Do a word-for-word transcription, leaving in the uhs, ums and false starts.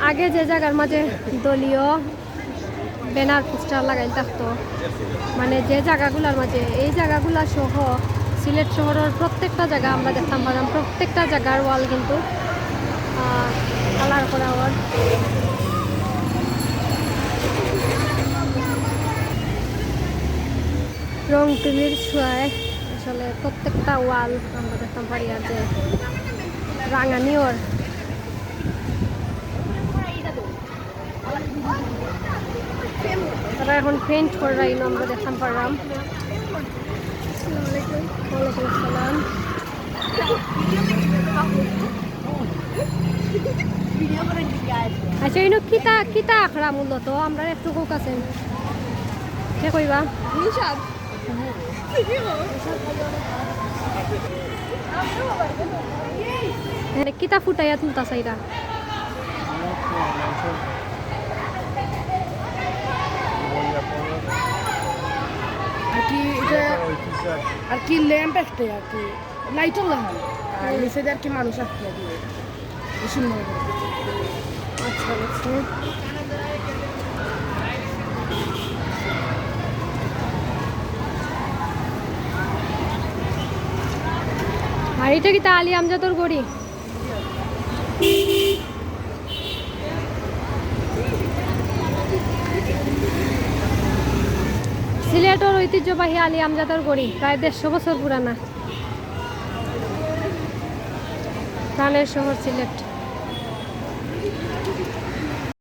আগে যে জাগার মাঝে দলীয় ব্যানার পোস্টার লাগাইল থাকতো, মানে যে জাগাগুলার মাঝে, এই জাগাগুলা সহ সিলেট শহরর প্রত্যেকটা জাগা আমরা দেখতাম পারলাম, প্রত্যেকটা জাগার ওয়াল কিন্তু আহ, কালার করা ওর। রং তুলির ছোঁয়ায় আসলে প্রত্যেকটা ওয়াল আমরা দেখতাম পারি আর যে রাঙানি ওর। তারা এখন পেইন্ট কররা, ইনো আমরা দেখতাম পারলাম। ওয়ালাইকুম আসসালাম। আচ্ছা, ইনো কিতা কিতা আখড়া মূলত, আমরা একটু কউক আছে, কে কইবা? মানে কিতা ফুটাইয়া তুলতা চাইরা? আর কি এটা, আর কি ল্যাম্প একটা আর কি, লাইটর লাগান। আর নিচে আর কি মানুষ আটকে দিবে, সুন্দর করে। আচ্ছা, আচ্ছা। আর এটা কিতা আলী আমজাদর ঘড়ি? সিলেটর ঐতিহ্যবাহী আলী আমজাদর ঘড়ি, প্রায় দেড়শো বছর পুরানা। প্রাণের শহর সিলেট।